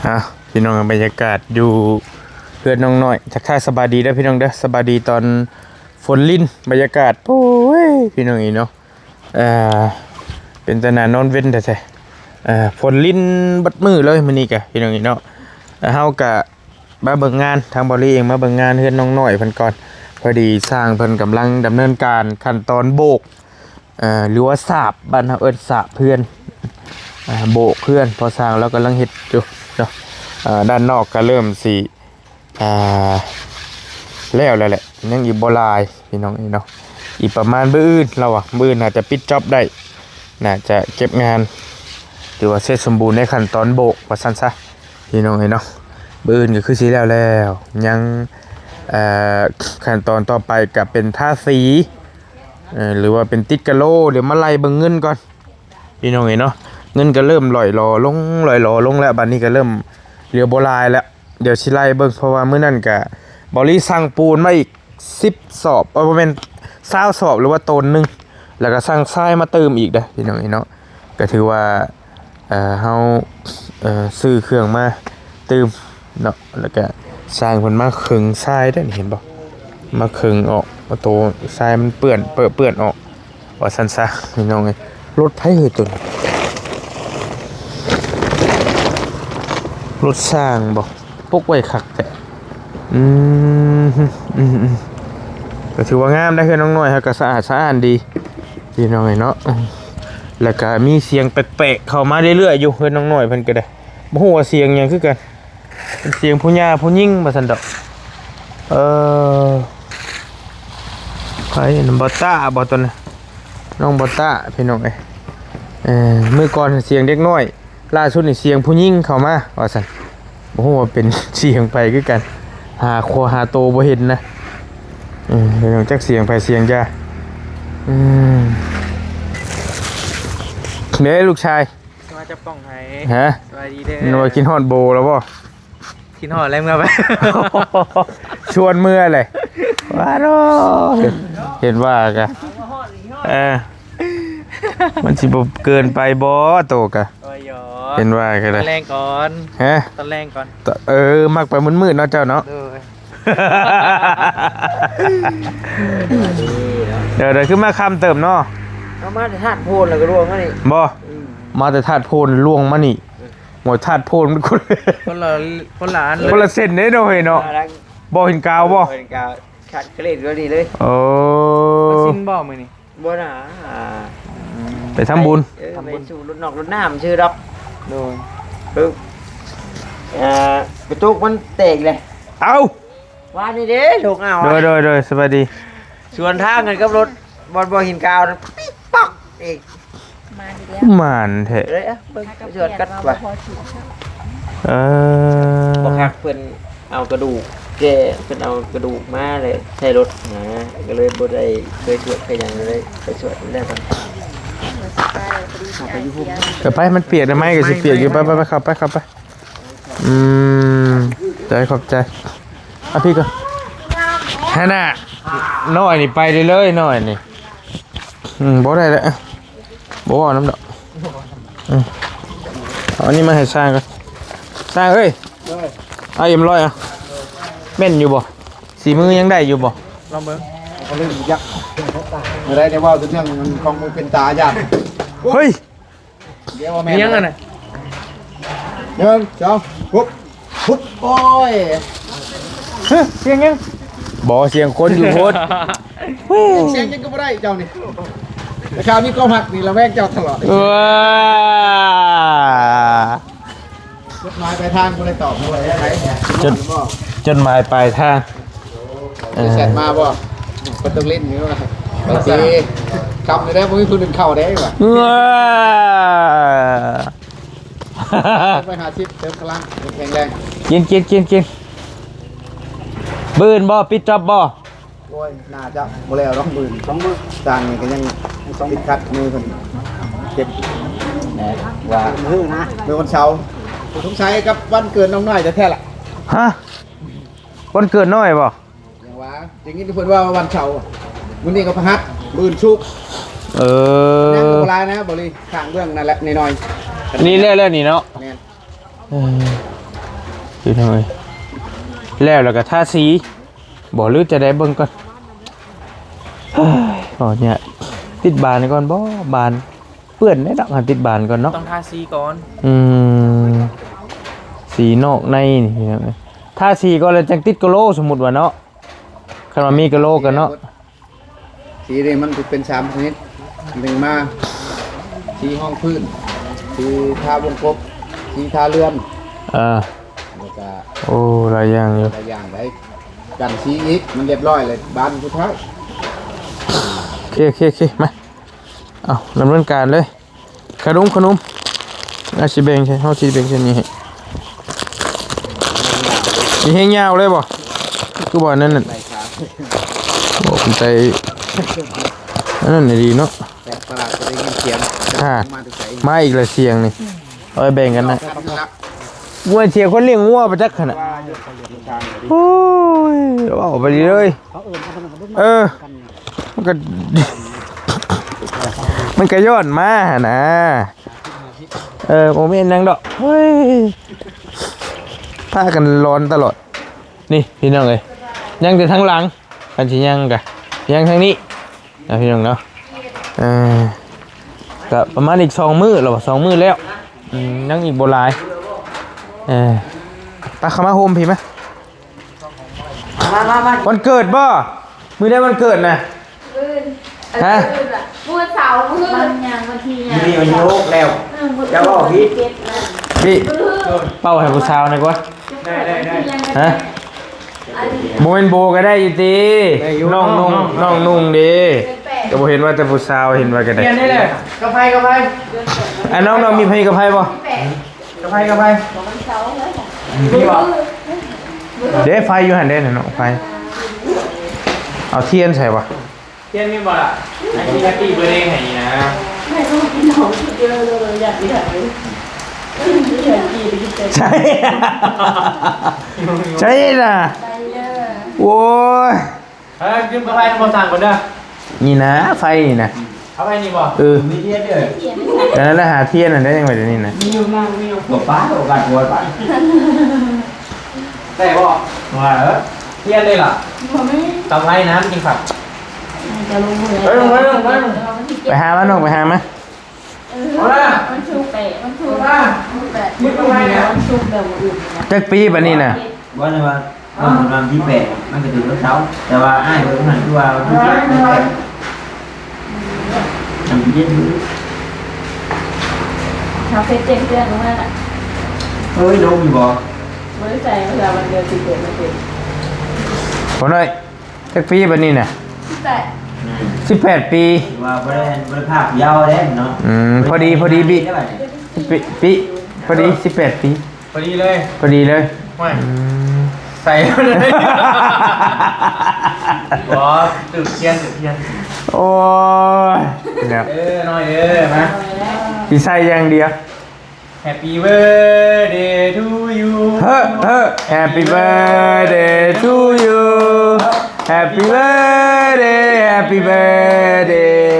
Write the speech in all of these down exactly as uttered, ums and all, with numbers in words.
อ่ะ พี่น้อง บรรยากาศอยู่เฮือนน้องน้อย ทักทายสบายดีเด้อพี่น้องเด้อ สบายดีตอนฝนริน บรรยากาศ โอ้ย พี่น้องเอ้ยเนาะ เอ่อ เป็นตาหน้านอนเว็นแท้ๆ เอ่อ ฝนรินเบิดมื้อเลยมื้อนี้กะ พี่น้องเอ้ยเนาะ แล้วเฮากะมาเบิ่งงาน ทางบ่าวลีเองมาเบิ่งงานเฮือนน้องน้อยเพิ่นก่อน พอดีช่างเพิ่นกำลังดำเนินการขั้นตอนโบก เอ่อ หรือว่าสาบ บ้านเฮาเอิ้นสาบเฮือน อ่า โบกเฮือน พอช่างลาวกำลังเฮ็ดอยู่เนาะ อ่า ด้านนอกก็เริ่มสิ อ่า แล้วแล้วแหละ ยังอีกบ่หลายพี่น้องเอ้ยเนาะ อีกประมาณมื้ออื่นลาวว่า มื้ออื่นน่าจะปิดจ็อบได้ น่าจะเก็บงาน ถือว่าเสร็จสมบูรณ์ในขั้นตอนโบกว่าซั่นซะ พี่น้องเอ้ยเนาะ มื้ออื่นก็คือสิแล้วแล้ว ยัง เอ่อ ขั้นตอนต่อไปก็เป็นทาสี เอ่อ หรือว่าเป็นติดกะโหล เดี๋ยวมาไล่เบิ่งเงินก่อน พี่น้องเอ้ยเนาะ เงินก็เริ่มร่อยหรอลง ร่อยหรอลงแล้ว บัดนี้ก็เริ่มเหลือบ่หลายแล้ว เดี๋ยวสิไล่เบิ่ง เพราะว่ามื้อนั้นก็บ่าวลีสั่งปูนมาอีกสิบสอบ เอ้ย บ่แม่น ซาวสอบ หรือว่าโตนหนึ่ง แล้วก็สั่งทรายมาเติมอีกเด้อ พี่น้องเอ้ยเนาะ ก็ถือว่า เอ่อ เฮา เอ่อ ซื้อเครื่องมาเติมเนาะ แล้วก็ช่างเพิ่นมาเคิงทรายเด้อนี่ เห็นบ่ มาเคิงออก เอาโตทรายมันเปื้อน เปื้อน เปื้อนออก ว่าซั่นซะ พี่น้องเอ้ย รถไผเฮ้ยโตนี้ รถช่างบ่ ปกไว้คักแท้ อืม อืม อืม ก็ถือว่างามได้ เฮือนน้องน้อยเฮาก็สะอาดสะอ้านดี พี่น้องเอ้ยเนาะ อืม แล้วก็มีเสียงแปลกๆเข้ามาเรื่อยๆอยู่ เฮือนน้องน้อยเพิ่นก็ได้ บ่ฮู้ว่าเสียงหยังคือกัน เป็นเสียงผู้หญิงผู้หญิงว่าซั่นดอก เออ ไผนั่น บ่ต้าบ่ตัวนั้น น้องบ่ต้า พี่น้องเอ้ย เออ มื้อก่อนเสียงเด็กน้อย ล่าสุดนี่เสียงผู้หญิงเข้ามาว่าซั่น บ่ฮู้ว่าเป็นเสียงไผคือกัน หาคอหาโตบ่เห็นนะ เออ พี่น้อง จักเสียงไผเสียงหยัง อืม เด้ลูกชาย สวัสดี จับกล้องให้ ฮะ สวัสดีเด้อ นึกว่ากินฮอดโบแล้วบ่ กินฮอดแล้วเมือไป ชวนเมือเลย ว้าดอ เห็นว่ากะ เออ มันสิบ่เกินไปบ่ โตกะ โอ้ยหยอก เห็นว่ากะ ต ได้ อนแรงก่อน ฮะ ตอนแรงก่อน ต- เออ มักไปมืดๆเนาะเจ้าเนาะ โดย เดี๋ยว เดี๋ยวคือมาค่ำเติมเนาะ เอามาแต่ธาตุโพนแล้วก็ล่วงมานี่ บ่ อืม มาแต่ธาตุโพนล่วงมานี่ อืม หมดธาตุโพนมันคน คนละ คนละอันเลย คนละเส้นเด้เนาะเฮ้ยเนาะ คนละ บ่เห็นกาวบ่ บ่เห็นกาว ขาดเกรดกว่านี้เลย โอ้ มาซินบ่มื้อนี้ บ่นะ อ่า ไปทำบุญ เออ ทำบุญ ไปสู่รดน้ำรดน้ำซื่อดอก โดย ปึ๊บ อ่า กระจกมันแตกเลย เอ้า ว่านี่เด้ ถูกเอา โดย โดย โดย สบายดี สวนทางกันกับรถ บอลบอลหินกาวนะปิ๊กป๊อกอีก มาดีแล้ว หมานแท้ เลยอ่ะเบิ่ง หากระ สวนกัด เปลี่ยนมา ว่ะ บ่พอกิน เออ บ่คักเพิ่นเอากระดูกแก เพิ่นเอากระดูกมาเลยใส่รถนะ ก็เลยบ่ได้เคยสวดเคยหยังเลย ไปสวดแล้วกัน เดี๋ยวสิไป พอดีใจเสีย เดี๋ยวไป มันเปียกได้ไหม ก็สิเปียกอยู่ ไป ไป ไป เข้าไป เข้าไป อืม ใจขอบใจ อ่ะพี่ก็ แฮะน่ะ น้อยนี่ไปเลยเลยน้อยนี่ อืม บ่ได้แล้ว บ่เว้าน้ำดอก อืม เอาอันนี้มาให้ช่างก่อน ช่างเอ้ย เอาเอ็มร้อยอ่ะ แม่นอยู่บ่ สีมือยังได้อยู่บ่ ลองเบิ่ง เขาเล่นยักษ์ บ่ได้แต่ว่าเรื่องมันของมันเป็นตาย่าน เฮ้ย เดี๋ยวว่าแม่น ยังอ่ะน่ะ หนึ่ง สอง ปุ๊บ ปุ๊บ โอ้ย เฮ้ย เสียงยัง บ่ เสียงคนอยู่พุ้น เสียงยังก็บ่ได้เจ้านี่ แต่ข้ามีความหักนี่ระแวงเจ้าตลอด เออ จดหมายปลายทางบ่ได้ตอบบ่ได้ไผ จด จดหมายปลายทาง เออ แชทมาบ่ เพิ่นต้องเล่นอยู่ว่า ไปสิ กำอยู่แล้วบ่มีผู้หนึ่งเข้าได้ว่ะ เออ ไปหาชิปเติมพลังแข็งแรง กิน กิน กิน กิน มื้ออื่นบ่ ปิดจ็อบบ่ โอ้ย น่าจะบ่แล้วดอกมื้อ สองมื้อ สร้างนี่ก็ยังติดขัดมือเพิ่น เก็บ ว่า มื้อนะ มื้อวันเสาร์ สงสัยกับวันเกิดน้องน้อยแท้ๆล่ะ ฮะ วันเกิดน้อยบ่ อย่างว่า อย่างนี้เพิ่นว่าวันเสาร์ มื้อนี้ก็พฤหัส มื้ออื่นศุกร์ เออ นั่งก็บ่หลายนะ บ่ลีข้างเบื้องนั่นแหละน้อยๆ นี่แล้วๆนี่เนาะ แม่น เออ พี่น้องเอ้ย แล้ว แล้วก็ทาสีบ่ หรือจะได้เบิ่งก่อน เฮ้ย อ๋อ เนี่ย ติดบานก่อนบ่ บานเปื้อนได้ดอก อ่ะ ติดบานก่อนเนาะ ต้องทาสีก่อน อืม สีนอกในนี่ พี่น้องเอ้ย ทาสีก่อนแล้วจังติดกะโหล สมมุติว่าเนาะ คันว่ามีกะโหลกันเนาะ สีนี่มันสิเป็นสามชนิด หนึ่งมา สีห้องพื้น สีทาวงกบ สีทาเรือน เออ แล้วก็ โอ้ หลายอย่างอยู่ หลายอย่างได้ กันสีอีก มันเรียบร้อยเลย บานสุดท้าย โอเค โอเค โอเค มา เอา ดำเนินการเลย ขนม ขนม อาสิแบ่งใช่ เฮาสิแบ่งใช่นี่ให้ มีแฮงยาวเลยบ่ คือบ่อันนั้นน่ะ โอ้ เป็นใจ อันนั้นน่ะดีเนาะ แปลกประหลาด จะได้ยินเสียง อ่า มาแต่ไส มาอีกแล้วเสียงนี่ เอาไปแบ่งกันนะ ว่าเสียงคนเลี้ยงงัวไปจักขนาด โอ้ย เอาไปเลย เออ มันก็ มันก็ย้อนมาหั่นนะ เออ บ่มีหยังดอก เฮ้ย พากันร้อนตลอด นี่พี่น้องเอ้ย ยังแต่ทางหลัง อันสิยังกะ ยังทางนี้ นะพี่น้องเนาะ เออ ก็ประมาณอีกสองมื้อแล้ว สองมื้อแล้ว อืม ยังอีกบ่หลาย เออ ไป เข้ามาโฮมพี่มา มา มา มา วันเกิดบ่ มื้อใดวันเกิดนะ มื้ออื่น ฮะ มื้ออื่นอะ มื้อวันเสาร์ มื้ออื่น วันหยัง วันที่หยัง มื้อนี้วันที่หกแล้ว เออ มื้ออื่น จะบอกผิด วันที่เจ็ดนะ พี่ มื้ออื่น เป่าให้ผู้สาวหน่อยกว่า ได้ ได้ ได้ ฮะ อันนี้ บ่แม่นโบก็ได้อยู่ติ ได้อยู่ น้องนุ่ง น้อง น้องนุ่งเด้ เดือนแปด ก็บ่เห็นว่าแต่ผู้สาว เห็นว่าก็ได้ เปลี่ยนได้เลย กาแฟ กาแฟ อ่ะ น้อง น้องมีไผกับไผบ่ เดือนแปด กาแฟ กาแฟ มีบ่ เด้ ไฟอยู่หั่นเด้น่ะเนาะ ไฟ เอาเทียนใส่บ่ เทียนมีบ่ล่ะ ไอ้ที่ Happy Birthday ให้นี่นะ ไม่ต้องกินของเยอะเลย อยากกินอะไร ใช่ ใช่น่ะ โอ้ย เออ ยืมกาแฟน้ำมันสั่งก่อนเด้อ นี่นะ ไฟนี่นะ เอาไฟนี่บ่ เออ มีเทียนเด้อ อันนั้นแหละ หาเทียนอันนั้นยังไงเดี๋ยวนี้นะ มีอยู่นั่ง มีอยู่ ตัวป้า โอกาสปวดป้า ได้บ่ ว่าเออ เทียนเลยล่ะ บ่มี ตำไรน้ำกินผัก จะลงมือ ไปลง ไปลง ไปลง ไปหามาน้อง ไปหามา เอาล่ะ มันชุกแปะ มันชุก เอาล่ะ มันแปะ นี่เป็นไงเนี่ย มันชุกเดิมอื่นนะ จักปีบัดนี้น่ะ บ่ได้ว่า ว่ามันวันที่แปด มันก็ถือวันเสาร์ แต่ว่าอ้ายเพิ่นหันคือว่าวันที่เจ็ด มันแปด มันเย็นอยู่ เขาเฟซเจ็ดเดือนลงมาละ เฮ้ย ลงอยู่บ่ บ่ได้ใส่เวลาวันเดือนสิบเอ็ด มันเป็น บ่น้อย จักปีบัดนี้น่ะ สิบแปด อืม สิบแปด ปี ว่าบ่ได้ บ่ได้ภาคยาวเด้เนาะ อืม พอดี พอดี ปี ได้บัดนี้ ปี ปี พอดี สิบแปด ปี พอดีเลย พอดีเลย ไม่ อืม ใส่เลย บ่ จุดเทียน จุดเทียน โอ้ย เนี่ย เออ น้อยเด้อ มา สิใส่อย่างเดียว Happy birthday to you เฮ้อ เฮ้อ Happy birthday to you Happy birthday Happy birthday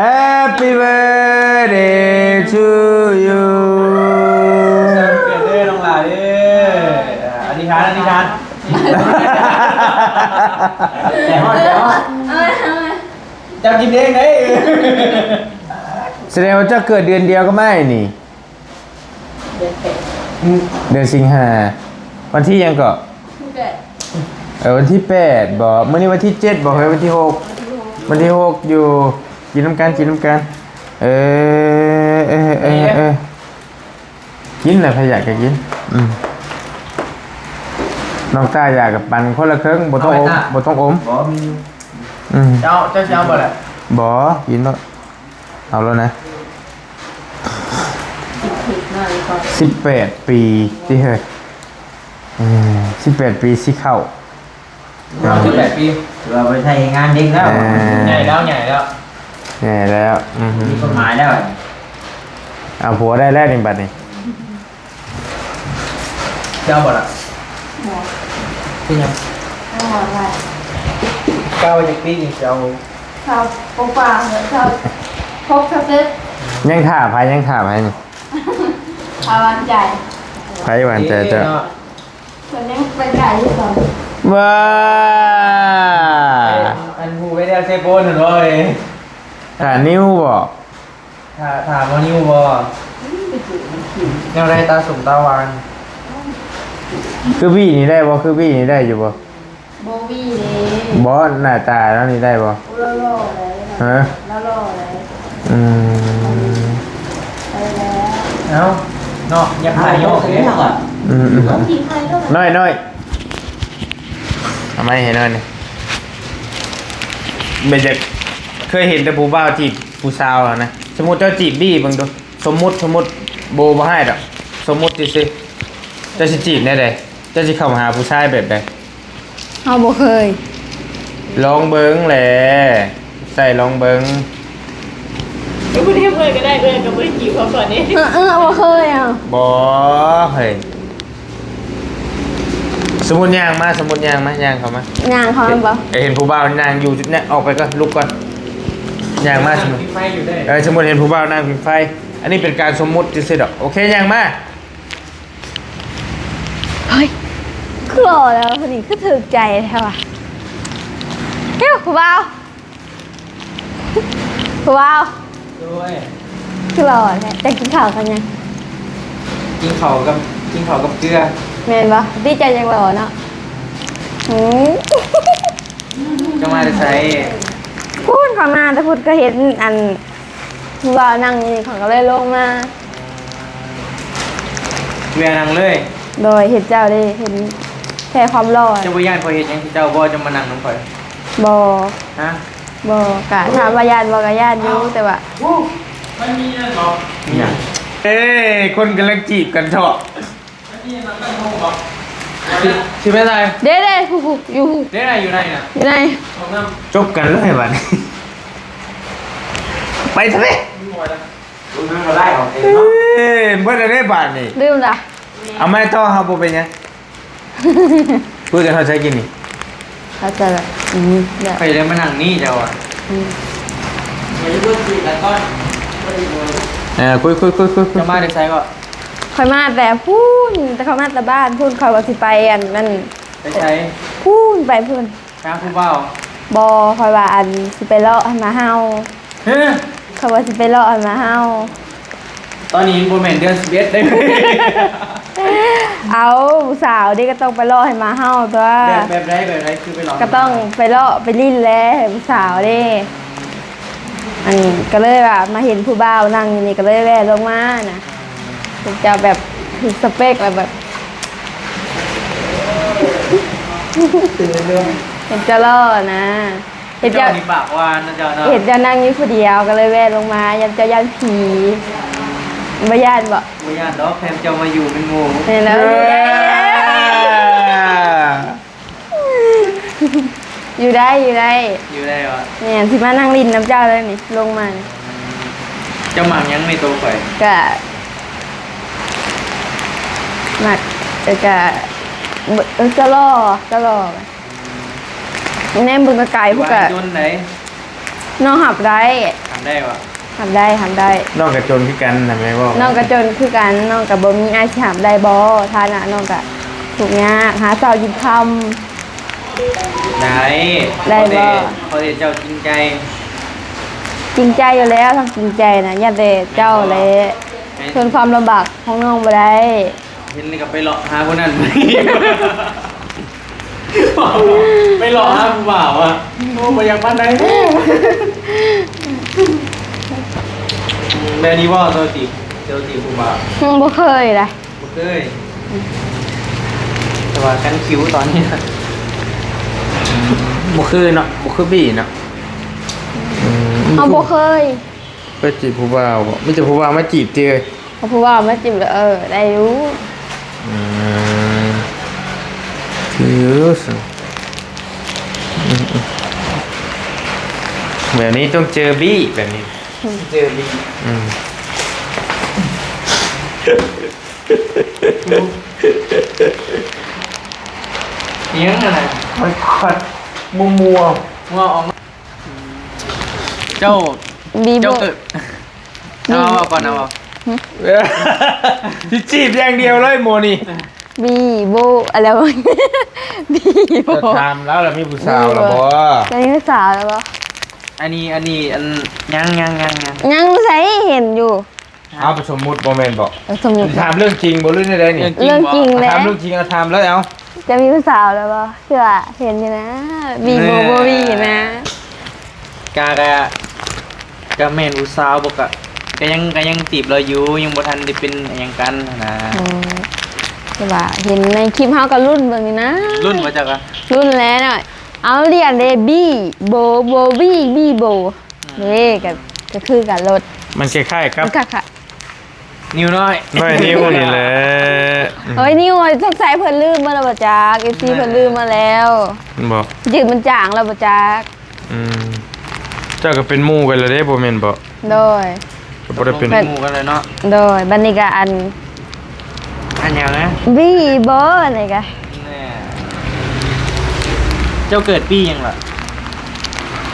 Happy birthday to you เกิดเด้อน้องหลาเด้อ อธิษฐาน อธิษฐาน แต่ฮอด แต่ฮอด เออ เจ้ากินเองเด้ แสดงว่าเจ้าเกิดเดือนเดียวกับอ้ายนี่ เดือนแปด เดือนสิงหา วันที่หยังเกาะ สิบแปด เออ วันที่แปดบ่ มื้อนี้วันที่เจ็ดบ่ เฮ้ย วันที่หก วันที่หก วันที่หกอยู่ กินน้ำกัน กินน้ำกัน เออ เออ เออ เออ กินแหละ ใครอยากก็กิน อืม น้องต้าอยากกับปันคนละครึ่ง บ่ต้องอม เอาไว้ต้า บ่ต้องอม บ่ มีอยู่ อืม เจ้า เจ้าสิเอาบ่ล่ะ บ่ กินเนาะ เอาแล้วนะ สิบแปดปีที่เฮ้ย เออ สิบแปดปีสิเข้า เอาสิบแปดปี ถือว่าไปใช้งานเด็กแล้ว เออ ใหญ่แล้ว ใหญ่แล้ว ใหญ่แล้ว อือหือ มีกฎหมายแล้ว เอาผัวได้แล้วนี่บัดนี้ เจ้าบ่ล่ะ บ่ เป็นหยัง บ่ว่า เจ้าจักปีนี่เจ้า เจ้าปกป้าเหรอ เจ้า ครบ สิบเอ็ด ยังถ่าไผ ยังถ่าไผนี่ เอาหวานใจ ไผหวานใจเจ้า เนาะ คนยังไปไกลอยู่ก่อน ว้า อันผู้ไปเที่ยวเซโปนเห็นบ่เอ้ย ถ่านิ้วบ่ ถามถามว่านิ้วบ่แนวได้ตาสมตาหวาน คือบี้นี่ได้บ่คือบี้นี่ได้อยู่บ่ โบวีเลย บ่หน้าตาแล้วนี่ได้บ่ อุลโลเลย ฮะ ลโลเลย อืม ไปแล้ว เอ้าเนาะอยากถ่ายโยกเลย อืมอืม ต้องกินไทยก็ น้อยน้อยเอาไม้ให้น้อยนี่เป็นจากเคยเห็นแต่ผู้บ่าวจีบผู้สาวอะนะ สมมุติเจ้าจีบบี้เบิ่งดู สมมุติสมมุติโบบ่ให้ดอก สมมุติซื่อๆเจ้าสิจีบแนวใดเจ้าสิเข้ามาหาผู้ชายแบบใด เฮาบ่เคย ลองเบิ่งแหละใส่ลองเบิ่ง ก็ไม่ได้เพื่อนก็ได้เพื่อนก็ไม่ได้จีบเขาก่อนนี่ เออเออบ่เคยอ่ะ บอเฮ้ยสมมติย่างมาสมมติย่างมาย่างเขามา ย่างเขาแม่นบ่ เอ้ยเห็นผู้บ่าวนั่งอยู่จุดเนี้ยออกไปก็ลุกก่อนย่างมาสมมติ ไฟอยู่ได้ เออสมมติเห็นผู้บ่าวนั่งผิงไฟ อันนี้เป็นการสมมุติซื่อๆดอกโอเคย่างมา เฮ้ยคือหล่อแล้วคนนี้คือถูกใจแท้ว่ะเฮ้ยผู้บ่าวผู้บ่าว ด้วย คือหล่อแท้แต่กินข้าวกันยัง กินเขาวกับกินเขาวกับเกลือ แม่นบ่ดีใจจังหล่อเนาะอืม จะมาจะใช้ พูดเขามาแต่พูดก็เห็นอันผู้บ่าวนั่งอยู่นี่เขาก็เลยลงมา เวียนังเลย โดยเห็นเจ้าได้เห็นแค่ความหล่อ เจ้าบ่ย่านพอเห็นยังที่เจ้าบ่จะมานั่งน้ำข่อย บ่ ฮะ บ่กะถามว่าย่านบ่กะย่านอยู่แต่ว่า มันมีนั่นหรอ เอ้ยคนกำลังจีบกันเถาะ มันมีนั่นตั้งห้องหรอ สิไม่ได้ เด้เด้ผู้ผู้อยู่ผู้ ได้ไหนอยู่ไหนน่ะ อยู่ไหน ห้องน้ จบกันเลยบัดนี้ไปทำไม ำมีหมดแล้ว รู้นั่งก็ได้ของเอง เอ้ เนาะ ยเบิดอะไรบาทนี่ ลืมละ เอาไม้ต่อครับผมเป็นไงพูดกันเขาใช้กินนี่ เขาจะแบบอืมแบบ ใครได้มานั่งนี่เจ้าอ่ะ อืม มาอยู่เพื่อนคุยกันก่อน เออคุยคุยคุยคุยคุย จะมาได้ใช้ก็ คอยมาแต่พูนแต่เขามาแต่บ้านพูนคอยว่าสิไปอันนั่น ไปใช้ พูนไปพูน ช้างผู้เบา บ่คอยว่าอันสิไปเลาะให้มาเฮา เฮ้ย เขาว่าสิไปเลาะให้มาเฮา ตอนนี้โบแมนเดือนสิบเอ็ดได้ไหม เอาผู้สาวนี่ก็ต้องไปเลาะให้มาเฮาตัว แบบแบบไรแบบไรคือไปหลอก ก็ต้องไปเลาะไปลิ้นแหล้วผู้สาวเด้อันนี้ก็เลยว่ามาเห็นผู้บ่าวนั่งอยู่นี่ก็เลยแวะลงมานะเห็นเจ้าแบบถือสเปคแล้วแบบ ตื่นเรื่อง เห็นเจ้าหล่อนะเห็น เจ้า เจ้า นี่ปากหวานนะเจ้าเนาะ เห็นเจ้านั่งอยู่ผู้เดียวก็เลยแวะลงมายันเจ้าย่านผีบ่ย่านบ่ ไม่ย่านดอกแถมเจ้ามาอยู่เป็นหมู่ เห็นแล้ว เออ อยู่ได้อยู่ได้ อยู่ได้วะ เนี่ยสิมานั่งลิ้นน้ำเจ้าเลยนี่ลงมา เจ้าหมักยังในตัวข่อย กะมักเออกะเออเจ้าหล่อเจ้าหล่อแนมเบิ่งไกลๆผู้กะ จนไหน น้องหับได้ ทำได้วะ หับได้หับได้ น้องกระจนคือกันนะแม่บอก น้องกะจนคือกันน้องกะบ่มีอ้ายสิหับได้บ่ฐานะน้องกะทุกข์ยากหาเช้ากินค่ำ ได้ ได้บ่ เขาเห็นเจ้าจริงใจ จริงใจอยู่แล้วทั้งจริงใจนะย่านแต่เจ้าแหละทนความลำบากของน้องบ่ได้ เห็นนี่ก็ไปเลาะหาคนนั้น ไปเลาะหาผู้บ่าวอ่ะโอ้ไปยังบ้านใดแบบนี้ว่าเจ้าจีบเจ้าจีบผู้บ่าว ยังบ่เคยเลย บ่เคยแต่ว่ากันคิวตอนนี้นะ บ่คือเนาะบ่คือบี้เนาะอืม เอาบ่เคย ไปจีบผู้บ่าวบ่มีแต่ผู้บ่าวมาจีบเตีย เอาผู้บ่าวมาจีบเลยเออได้อยู่ อืมคือสิอืมอืมแบบนี้ต้องเจอบี้แบบนี้ เจอดี อืม เลี้ยงอะไร มันขัดมัวมัว งัวออกมาเจ้า บีบ เจ้าเกิดเอาเอาก่อนเอาเอา ที่จีบอย่างเดียวเลยโมนี่ บีโบอะไรวะ บีโบ จะถามแล้วล่ะ มีผู้สาวแล้วบ่ จะมีผู้สาวแล้วบ่ อันนี้ อันนี้ อัน ยัง ยัง ยัง ยัง ยังใส่เห็นอยู่ เอาไปสมมุติบ่แม่นบ่ เออ สมมุติ ถามเรื่องจริงบ่หรือแนวใดนี่ เรื่องจริงบ่ เรื่องจริงเลย ถามเรื่องจริง เอาถามเลย เอา จะมีผู้สาวแล้วบ่ คือว่าเห็นอยู่นะ บีโบ แน่ โบบีนะ กะ กะ กะแม่นผู้สาวบ่กะ กะยัง กะยังจีบเราอยู่ ยังบ่ทันได้เป็นอิหยังกันหั้นนะ อืม แต่ว่าเห็นในคลิปเฮากะลุ้นเบิ่งอยู่นะ ลุ้นบ่จักอะ ลุ้นแล้วเนาะ เอาเรียกเด้ บีโบ โบบี บีโบ อืม เด้ กะ กะคือกันโลด มันคล้ายๆกับ มันคล้ายๆ นิวน้อย น้อยนิวนี่แหละ เฮ้ย นิว สงสัยเพิ่นลืมมาแล้วบ่จัก เอฟซี เพิ่นลืมมาแล้ว บ่ จืดมันจางแล้วบ่จัก อืม เจ้าก็เป็นหมู่กันแล้วเด้ บ่แม่นบ่ โดย ก็บ่ได้เป็น ตกลงเป็นหมู่กันเลยเนาะ โดย บัดนี้ก็อัน อันหยังนะ บีบ่ นี่ก็ แน่ เจ้าเกิดปีหยังล่ะ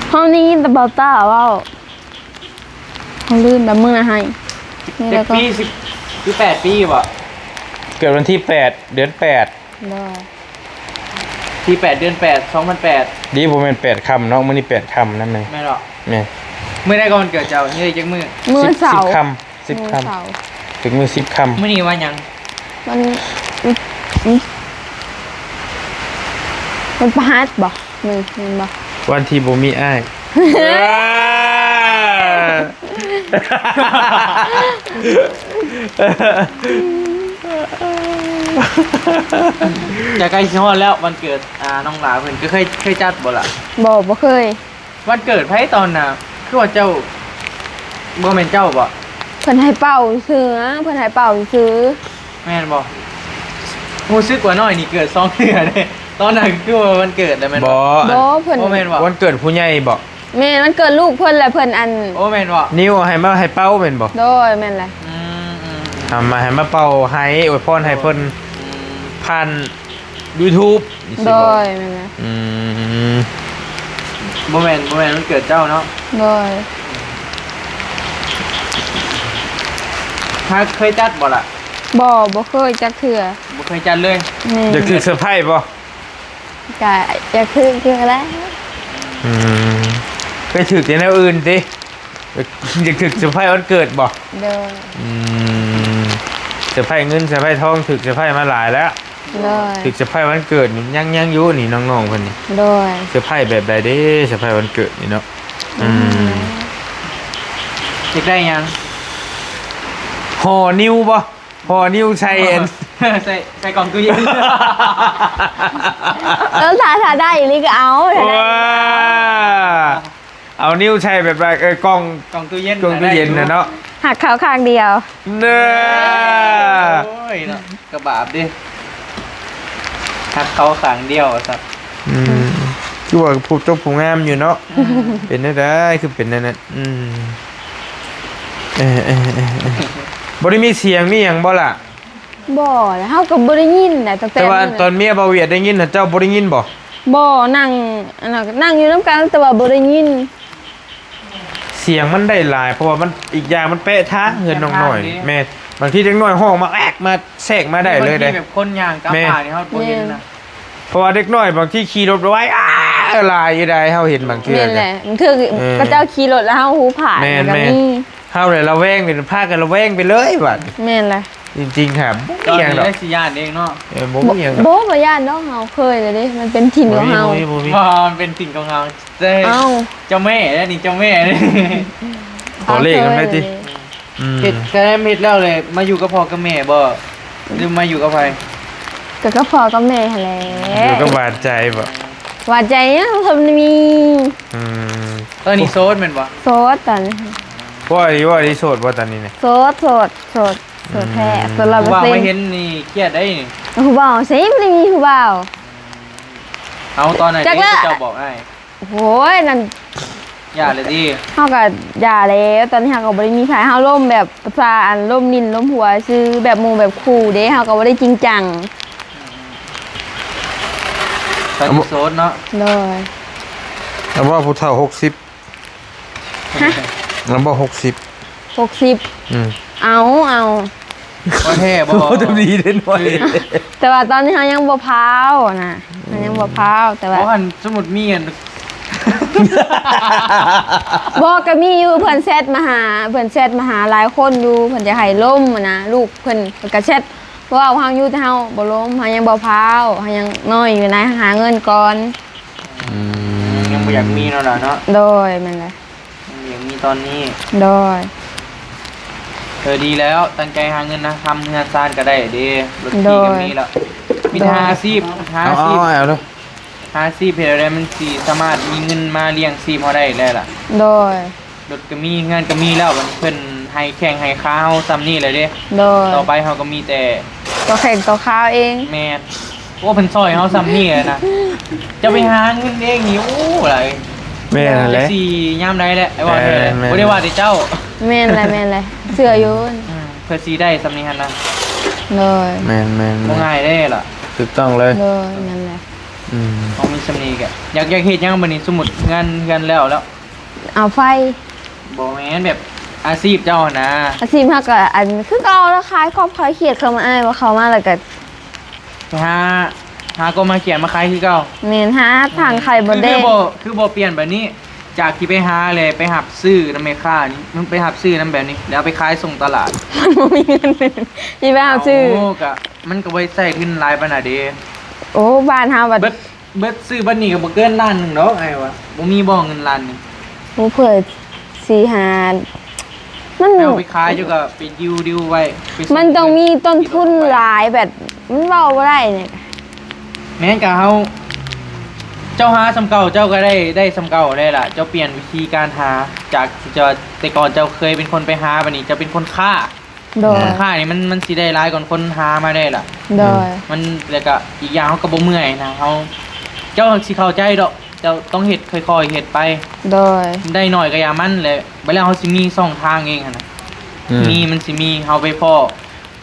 เฮานี่ยินแต่เบาต้าเว้า เฮาลืมแล้วมื้อนะให้ นี่ จั แล้ ก วก็ ปี สิบ คือแปดปีบ่ เกิดวันที่แปด เดือนแปด บ่ ที่แปด เดือนแปด สองพันแปด ดีบ่แม่นแปดค่ำเนาะ มื้อนี้แปดค่ำนั่นแหละ แม่นบ่ แม่น มื้อใดก็วันเกิดเจ้า นี่ได้จักมื้อ มื้อ สิบ เสาร์ สิบค่ำ สิบค่ำ มื้อเสาร์ ถึงมื้อสิบค่ำ มื้อนี้วันหยัง มัน มัน มันพฤหัสบ่ มื้อ แม่นบ่ วันที่บ่มีอ้าย จะใกล้สิฮอดแล้ววันเกิด อ่า น้องหลาเพิ่น ก็เคย เคยจัดบ่ล่ะ บ่ บ่เคย วันเกิดไผตอนน่ะ คือว่าเจ้า บ่แม่นเจ้าบ่ เพิ่นให้เป่าซื่อนะ เพิ่นให้เป่าซื่อ แม่นบ่ รู้สึกว่าน้อยนี่เกิดสองเทื่อเด้ ตอนนั้นคือว่าวันเกิดแล้วแม่นบ่ บ่ บ่ เพิ่น บ่แม่นบ่ วันเกิดผู้ใหญ่บ่ แม่น วันเกิดลูกเพิ่นแหละ เพิ่นอัน โอ้ แม่นบ่ นิวให้มาให้เป่าแม่นบ่ โดย แม่นแหละ อืม อืม เอามาให้มาเป่าให้ อวยพรให้เพิ่น อืม ผ่าน YouTube นี่สิบ่ โดย แม่นแหละ อืม บ่แม่น บ่แม่นวันเกิดเจ้าเนาะ โดย ถ้าเคยจัดบ่ล่ะ บ่ บ่เคยจักเทื่อ บ่เคยจัดเลย แม่น อยากถืกเซอร์ไพรส์บ่ กะอยากถืกอยู่แหละ อืม ไปถืกแต่แนวอื่นติ อยากถืกเซอร์ไพรส์วันเกิดบ่ โดย อืม เซอร์ไพรส์เงิน เซอร์ไพรส์ทอง ถืกเซอร์ไพรส์มาหลายแล้ว โดย ถืกเซอร์ไพรส์วันเกิดนี่ยัง ยังอยู่นี่น้องๆเพิ่นนี่ โดย เซอร์ไพรส์แบบใดเด้ เซอร์ไพรส์วันเกิดนี่เนาะ อืม อยากได้หยัง ห่อนิวบ่ ห่อนิวใส่อัน ใส่ ใส่กล่องตู้เย็น เออ ถ้า ถ้าได้อีหลีก็เอา ถ้าได้ ว้า เอานิวใส่แบบว่า เออ กล่อง กล่องตู้เย็น กล่องตู้เย็นน่ะเนาะ หักเขาข้างเดียว เด้อ โอ้ยเนาะ กะบาปเด้ หักเขาข้างเดียวซะ อืม คือว่าผู้จบผู้งามอยู่เนาะ อืม เป็นได้ได้ คือเป็นนั่นน่ะ อืม เออ เออ เออ เออ บ่ได้มีเสียงมีหยังบ่ล่ะ บ่ แล้วเฮาก็บ่ได้ยินนะ ตั้งแต่ แต่ว่า มื้อนั้น ตอนเมียบ่าวเวียดได้ยินน่ะ เจ้าบ่ได้ยินบ่ บ่ นั่ง อันนั้น นั่งอยู่นำกัน แต่ว่าบ่ได้ยิน เสียงมันได้หลาย เพราะว่ามัน อีกอย่างมันแปะทางเฮือนน้องน้อย แปะทางนี่ แม่น บางทีเด็กน้อยฮ้องมาแอกมาแทรกมาได้เลยเด้ บางทีแบบคนย่างกลับ แม่น บ้านนี่เฮาบ่เห็นนะ เพราะว่าเด็กน้อยบางทีขี่รถไปไว อ้า หลายอยู่ได้ เฮาเห็นบางเทื่อ แม่นแหละ บางเทื่อ เออ เขาเจ้าขี่รถแล้วเฮาหูผาด แม่น มันก็ แม่น มี เฮาเลยระแวงไป พากันระแวงไปเลยบัด แม่นแหละ จริงๆ ครับ ตอนนี้ อิหยังดอก ได้สิย่านเองเนาะ เออ บ่มีหยังดอก บ่ บ่ย่านดอก เฮาเคยเลยเด้ มันเป็นถิ่นของเฮา บ่มี บ่มี บ่มี อ๋อ มันเป็นถิ่นของเฮา เจ้า เอ้า เจ้าแม่แล้วนี่ เจ้าแม่นี่ ขอเลขกันได้ติ อืม เฮ็ด แค่เฮ็ดแล้วเลย มาอยู่กับพ่อกับแม่บ่ หรือมาอยู่กับไผ ก็กับพ่อกับแม่หั้นแหละ อยู่กับหวานใจบ่ หวานใจเนี่ยเพิ่นมี อืม ตอนนี้โสดแม่นบ่ โสดตอนนี้ ว่าดี ว่าดี โสดบ่ตอนนี้เนี่ย โสด โสด โสด โสดแท้ อืม โสดร้อยเปอร์เซ็นต์ ผู้บ่าวมาเห็นนี่เครียดได้นี่ ผู้บ่าว ใสบ่ได้มีผู้บ่าว เอาตอนไหน จักละ ที่เจ้าบอกอ้าย โอ้ย นั่น อย่าเลยติ เฮาก็อย่าแล้ว ตอนนี้เฮาก็บ่ได้มีไผ เฮาลมแบบประสาอันลมนินลมหัวซื่อ แบบหมู่แบบคู่เด้ เฮาก็บ่ได้จริงจัง ตอนนี้โสดเนาะ โดย เอาว่าผู้เฒ่าหกสิบ ฮะ เอาว่าหกสิบ หกสิบ อืม เอา เอา ว่าแท้บ่ โอ้ ทำดีได้หน่อย แต่ว่าตอนนี้เฮายังบ่พร้าวนะ เฮายังบ่พร้าว แต่ว่า บ่คันสมมุติมีอัน บ่ ก็มีอยู่ เพิ่นแชทมาหา เพิ่นแชทมาหาหลายคนอยู่ เพิ่นจะให้ลมหั้นนะ ลูกเพิ่น เพิ่นก็แชทเว้าเฮาอยู่ แต่เฮาบ่ลม เฮายังบ่พร้าว เฮายังน้อยอยู่นะ หาเงินก่อน อืม ยังบ่อยากมีเนาะล่ะเนาะ โดย แม่นแหละ ยังบ่อยากมีตอนนี้ โดย เออ ดีแล้ว ตั้งใจหาเงินนะ ทำเฮือนซานก็ได้เด้ รถขี่ก็มีแล้ว โดย มีแต่หาอาชีพ หาอาชีพ เอา เอา เอาเด้อ หาอาชีพเฮ็ดอะไรมันสิสามารถมีเงินมาเลี้ยงชีพเฮาได้แล้วล่ะ โดย รถก็มี เฮือนก็มีแล้ว บัดนี้เพิ่นให้แข้งให้ขาเฮาส่ำนี้แหละเด้ โดย ต่อไปเฮาก็มีแต่ ต่อแข้งต่อขาเอง แม่น โอ้ เพิ่นซ่อยเฮาส่ำนี้แหละนะ จะไปหาเงินเองนี่ โอ้ หลาย แม่นแหละ จักสิยามใดแหละ ไอ้ว่าแท้ เออ แม่น บ่ได้ว่าแต่เจ้า แม่นแหละ แม่นแหละ เชื่ออยู่ อืม เพิ่นสิได้ส่ำนี้หั่นนะ โดย แม่น แม่น บ่ง่ายเด้ล่ะ ถูกต้องเลย โดย นั่นแหละ อืม ต้องมีส่ำนี้ก็ อยาก อยากเฮ็ดหยังบัดนี้ สมมุติงาน งานแล้ว แล้ว เอาไฟ บ่แม่นแบบอาชีพเจ้าหั่นนะ อาชีพเฮาก็อันคือเก่าแล้ว ขายกบขายเขียด เข้ามา อ้ายว่าเข้ามาแล้วก็ ไปหา หากบหาเขียดมาขายคือเก่า แม่น หาทางขายบ่ คือ แดง คือบ่ คือบ่เปลี่ยนแบบนี้ จากที่ไปหาเลย ไปหับซื้อนำแม่ค้านี่ มันไปหับซื้อนำแบบนี้ แล้วเอาไปขายส่งตลาด มันบ่มีเงิน สิไปหับซื้อ โอ้ ก็ มันก็บ่ได้ใช้เงินหลายปานนั้นเด้ โอ้ บ้านเฮาบัด เบิด เบิดซื้อบัดนี้ก็บ่เกินล้านหนึ่งดอก อ้ายว่า บ่มีบ่เงินล้านหนึ่ง โอ้ เผื่อสี่ห้า มัน เอาไปขายอยู่ก็ไปดิว ดิวไว้ ไปส่ง มันต้องมีต้นทุนหลาย แบบ มันเว้าบ่ได้เนี่ย แม่นกะเฮา เจ้าหาส่ำเก่า เจ้าก็ได้ ได้ส่ำเก่าได้ล่ะ เจ้าเปลี่ยนวิธีการหา จากที่เจ้า แต่ก่อนเจ้าเคยเป็นคนไปหา บัดนี้เจ้าเป็นคนค้า โดย ค้านี่มัน มันสิได้หลายกว่าคนหามาได้ล่ะ โดย มัน แล้วก็อีกอย่างเฮาก็บ่เมื่อยนะ เฮา เจ้าสิเข้าใจดอก เจ้าต้องเฮ็ดค่อยๆเฮ็ดไป โดย ได้น้อยก็อย่ามันแหละ บัดแล้วเฮาสิมีช่องทางเองหั่นนะ อืม มี มันสิมี เฮาไปพ้อ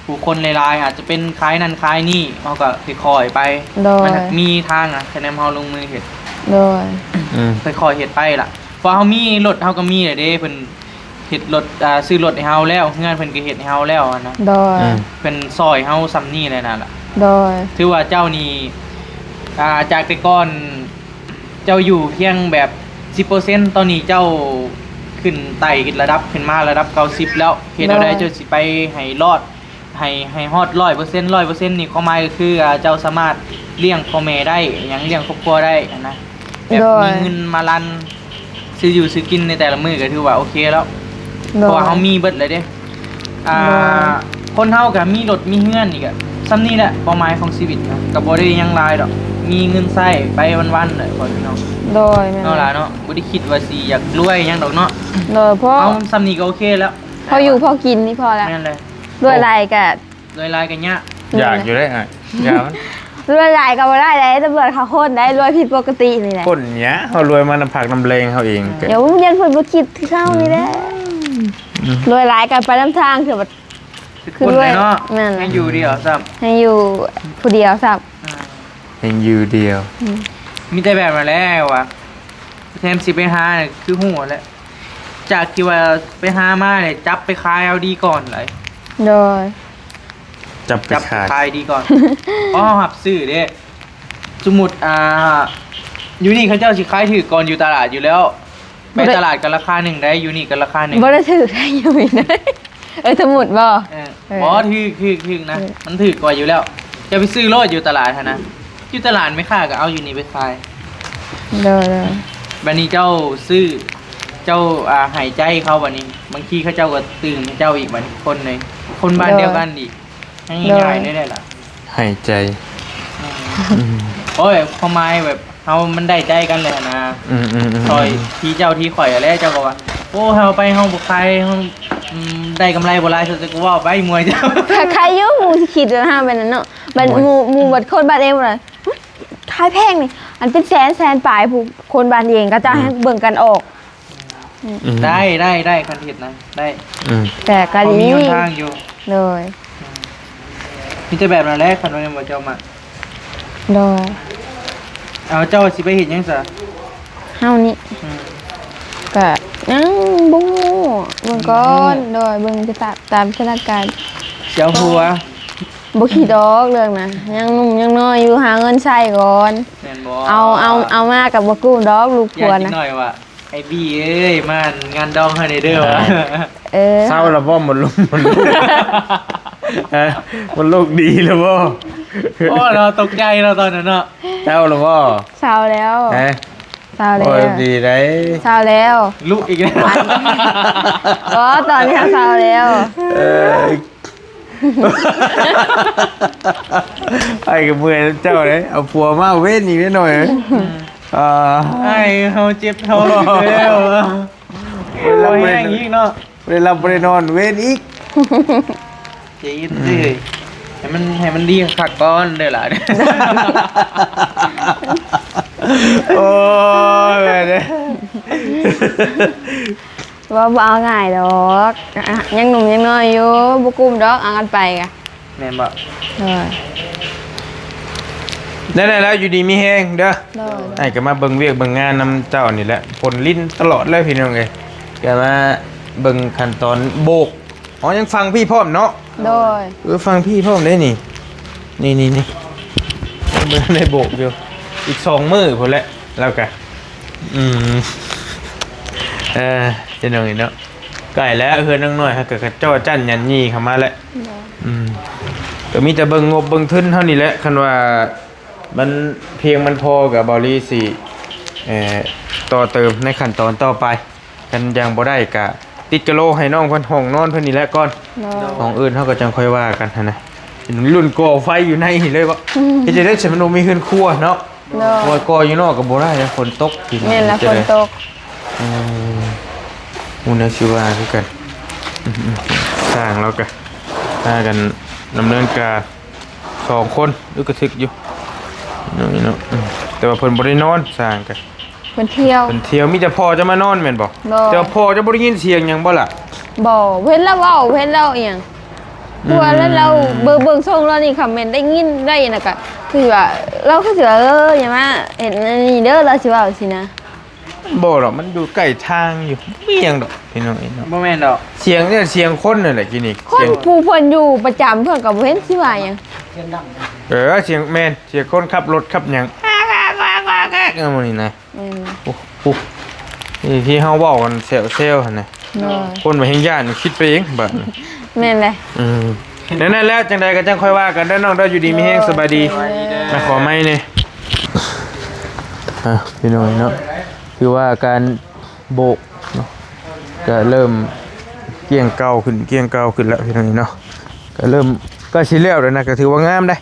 ผู้คนหลายๆ อาจจะเป็นขายนั่นขายนี่ เฮาก็ค่อยๆไป โดย มันมีทางนะ คะแนนเฮาลงมือเฮ็ด โดย อืม ค่อยๆเฮ็ดไปล่ะ เพราะเฮามีรถ เฮาก็มีแหละเด้ เพิ่น เฮ็ดรถ อ่า ซื้อรถให้เฮาแล้ว เฮือนเพิ่นก็เฮ็ดให้เฮาแล้วอะนะ โดย อืม เพิ่นซ่อยเฮาส่ำนี้เลยนั่นล่ะ โดย ถือว่าเจ้านี่ อ่า จากแต่ก่อน เจ้าอยู่เพียงแบบสิบเปอร์เซ็นต์ ตอนนี้เจ้าขึ้นไต่ระดับขึ้นมาระดับเก้าสิบแล้ว เฮ็ดแนวใด โดย เจ้าสิไปให้รอด ให้ ให้ฮอดร้อยเปอร์เซ็นต์ ร้อยเปอร์เซ็นต์ นี่ ความหมายก็คือ อ่า เจ้าสามารถเลี้ยงพ่อแม่ได้ หยังเลี้ยงครอบครัวได้อะนะ แบบ โดย มีเงินมารันซื้ออยู่ซื้อกินในแต่ละมื้อก็ถือว่าโอเคแล้ว โดย เพราะว่าเฮามีเบิดเลยเด้ อ่า โดย คนเฮาก็มีรถมีเฮือนนี่ก็ส่ำนี้แหละ เป้าหมายของชีวิตนะ ก็บ่ได้หยังหลายดอก มีเงินใช้ไปวันๆเลยพ่อพี่น้อง โดย แม่น เนาะล่ะเนาะ บ่ได้คิดว่าสิอยากรวยหยังดอกเนาะ โดย เพราะ เอาส่ำนี้ก็โอเคแล้ว พออยู่พอกินนี่พอแล้ว แม่นเลย รวยหลายก็ รวยหลายก็ยาก อยากอยู่ได้ไง อยากมัน รวยหลายก็บ่ได้เลย ตำรวจเขาโค่นได้ รวยผิดปกตินี่แหละ คนเนี้ยเขารวยมานำพักนำแรงเขาเอง เดี๋ยวเรียนเพิ่นบ่คิดคือเขานี่แหละ อืม รวยหลายก็ไปนำทางคือแบบ คือ คือคนเลยเนาะ นั่นแหละ ให้อยู่เดียวซ้ำ ให้อยู่ผู้เดียวซ้ำ อ่า ให้อยู่เดียว อืม มีแต่แบบนั้นแหละวะ แถมสิไปหาเนี่ยคือฮู้แหละ จากที่ว่าไปหามาเนี่ย จับไปขายเอาดีก่อนเลย โดย จับไป จับไป ขาย ขายดีก่อน เพราะเฮาหับซื้อเด้ สมมุติ อ่า อยู่นี่เขาเจ้าสิขายถืกก่อนอยู่ตลาดอยู่แล้ว ไป บ่ได้ ตลาดก็ราคาหนึ่งได้ อยู่นี่ก็ราคาหนึ่ง บ่ได้ถืกได้อยู่นี่ได้ เออ สมมุติบ่ เออ เออ บ่ถืก ถืก ถืกนะ เออ มันถืกกว่าอยู่แล้ว จะไปซื้อโลดอยู่ตลาดหั้นนะ อยู่ตลาดแม่ค้าก็เอาอยู่นี่ไปขาย โดย โดย บัดนี้เจ้าซื้อ เจ้า อ่า หายใจเขาบัดนี้ บางทีเขาเจ้าก็ตื่นให้เจ้าอีกบัดนี้ คนหนึ่ง คนบ้าน โดย เดียวกันอีก ง่ายๆ โดย ได้เลยล่ะ หายใจ อืม อืม โอ้ย ความหมายแบบ เฮามันได้ใจกันเลยนะ อืม อืม อืม ซอย อืม ที่เจ้าที่ข่อยอะแหละ เจ้าก็ว่า โอ้ เฮาไป เฮาบ่ขาย เฮา อืม ได้กำไรบ่หลาย สุดแต่กูว่าไปมวยเจ้า ใครอยู่ หมู่สิคิดว่าเฮาเป็นนั่นเนาะ บัด มวย หมู่ หมู่บัดคนบัดเองว่า ขายแพงนี่ อันเป็นแสน แสนปลาย ผู้คนบ้านเองก็จะให้ อืม เบิ่งกันออก อืม ได้ ได้ ได้ คันเฮ็ดนะ ได้ อืม แต่ก็ พอมี ดี หนทางอยู่ โดย มีแต่แบบนั้นแหละ คันว่าบ่เจ้ามา โดย เอา เจ้าสิไปเฮ็ดหยังซะ เฮานี่ อืม ก็ยังบ่ฮู้ เบิ่งก่อน อืม โดย เบิ่งไปตาม ตามสถานการณ์ เจ้าผัว บ่คิดดอกเรื่องนะ ยังหนุ่มยังน้อยอยู่ หาเงินใช้ก่อน แม่นบ่ เอาเอาเอามากับบ่กู้ดอกลูกผัว ย่านจั นะ กหน่อยว่า ไอ้บี้เอ้ย มางานดองให้หน่อยเด้อวะ เออ เศร้าแล้วบ่ หมดลูก หมดลูก ฮะ หมดลูกดีแล้วบ่ โอ้ เราตกใจเราตอนนั้นเนาะ เศร้าแล้วบ่ เศร้าแล้ว ฮะ เศร้าแล้ว โอ้ย ดีได้ เศร้าแล้ว ลูกอีกแล้ว อ๋อ ตอนนี้เศร้าแล้ว เออ ไอ้กับเมื่อยเจ้าเลย เอาผัวมาเว้นอีกนิดหน่อย อ่า ไอ้เขาเจ็บท้องอีกแล้ว เวลา โอ้ย แห้งอีกเนาะ เวลาบ่ได้นอนเว้นอีก ใจเย็นสิ อืม ให้มัน ให้มันดีคักก่อนเด้อล่ะ โอ้ย แม่เด้อ ว่าบ่เอาง่ายดอก อ่ะ ยังหนุ่มยังน้อยอยู่ บ่กุ้มดอก เอากันไปกะ แม่นบ่ โดย ได้ๆ แล้วอยู่ดีมีแฮงเด้อ โดย ไอ้ก็มาเบิ่งเวียกเบิ่งงานนำเจ้านี่แหละ ฝนลิ้นตลอดเลยพี่น้องเอ้ย ก็มาเบิ่งขั้นตอนโบก อ๋อ ยังฟังพี่พร้อมเนาะ โดย เออ ฟังพี่พร้อมได้นี่ นี่นี่นี่ เบิ่งได้โบกอยู่ อีกสองมื้อพุ้นแหละ แล้วก็ อืม เออ พี่น้องเอ้ยเนาะ ใกล้แล้ว เฮือนน้องน้อย เขาก็กระจ้อจั่นยันยี่เข้ามาแล้ว โดย อืม ก็มีแต่เบิ่งงบเบิ่งทุนเท่านี้แหละ คันว่ามันเพียงมันพอกับเบาลีสิ เอ่อ ต่อเติมในขั้นตอนต่อไป คันยังบ่ได้ก็ติดกะโหลให้น้องเพิ่นห้องนอนเพิ่นนี่แหละก่อน โดย ห้องอื่นเฮาก็จังค่อยว่ากันหั้นนะ เป็นรุ่นก่อไฟอยู่ในนี่เลยบ่ เฮ็ดจั่งใด๋สิมันบ่มีเฮือนครัวเนาะ โดย โอ้ย ก่ออยู่นอกก็บ่ได้นะ ฝนตก แม่นละ ฝนตก อืม หมู่แนวสิว่าคือกัน อืมๆ สร้างแล้วก็พากันดำเนินการ สองคน อึกกระทึกอยู่ นี่เนาะ อืม แต่ว่าเพิ่นบ่ได้นอน สร้างก็ เพิ่นเที่ยว เพิ่นเที่ยว มีแต่พ่อจะมานอนแม่นบ่ บ่ แต่ว่าพ่อจะบ่ได้ยินเสียงหยังบ่ล่ะ บ่ เห็นแล้วเว้า เห็นแล้วอิหยัง อืม ตัวแล้วเราเบิ่ง เบิ่งทรงแล้วนี่ คอมเมนต์ได้ยินได้นะ ก็คือว่า เราก็สิว่า เออ อย่ามาเห็นอันนี้เด้อ เราสิเว้าสินะ บ่ดอก มันอยู่ใกล้ทางอยู่ มีหยังดอก พี่น้องเอ้ยเนาะ บ่แม่นดอก เสียงเนี่ย เสียงคนนั่นแหละ กินนี่ คน เสียง ผู้เพิ่นอยู่ประจำ เพิ่นก็บ่เห็นสิว่าหยัง เออ เสียง แม่น เสียงคนขับรถขับหยัง เออ มื้อนี้นะ แม่น โอ้โห นี่ที่เฮาเว้ากันแซวๆ หั่นนะ โดย คนว่าแฮงย้าน คิดไปเอง บัดนี้ แม่นเลย อืม นั่นแหละ จั่งใด๋ก็จั่งค่อยว่ากันเด้อน้องเด้อ อยู่ดีมีแฮง สบายดี สบายดีเด้อ มาขอไม้นี่ อ่ะ พี่น้องเนาะ คือว่าการโบกเนาะ ก็เริ่มเกลี้ยงเก่าขึ้น เกลี้ยงเก่าขึ้นแล้วพี่น้องเนาะ ก็เริ่มใกล้สิแล้วแล้วนะ ก็ถือว่างามได้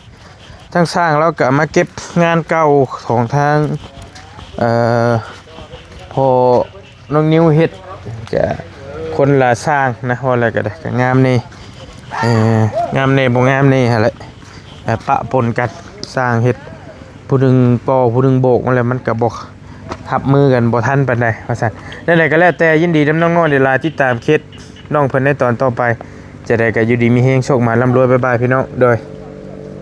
ทางช่างเราก็มาเก็บงานเก่าของทาง เอ่อ พ่อน้องนิวเฮ็ด ก็คนละช่างนะ ว่าแล้วก็ได้ ก็งามแน่ เอ่อ งามแน่บ่งามแน่หั่นแหละ เอ่อ ปะปนกัน ช่างเฮ็ด ผู้หนึ่งปอ ผู้หนึ่งโบกมาแล้ว มันก็บ่ฮับมือกันบ่ทันปานใด ว่าซั่น แนวใด๋ก็แล้วแต่ ยินดีนำน้องน้อยหลายๆ ติดตามเคสน้องเพิ่นในตอนต่อไป จั่งใด๋ก็อยู่ดีมีแฮง โชคหมานร่ำรวย บ๊ายบายพี่น้อง โดย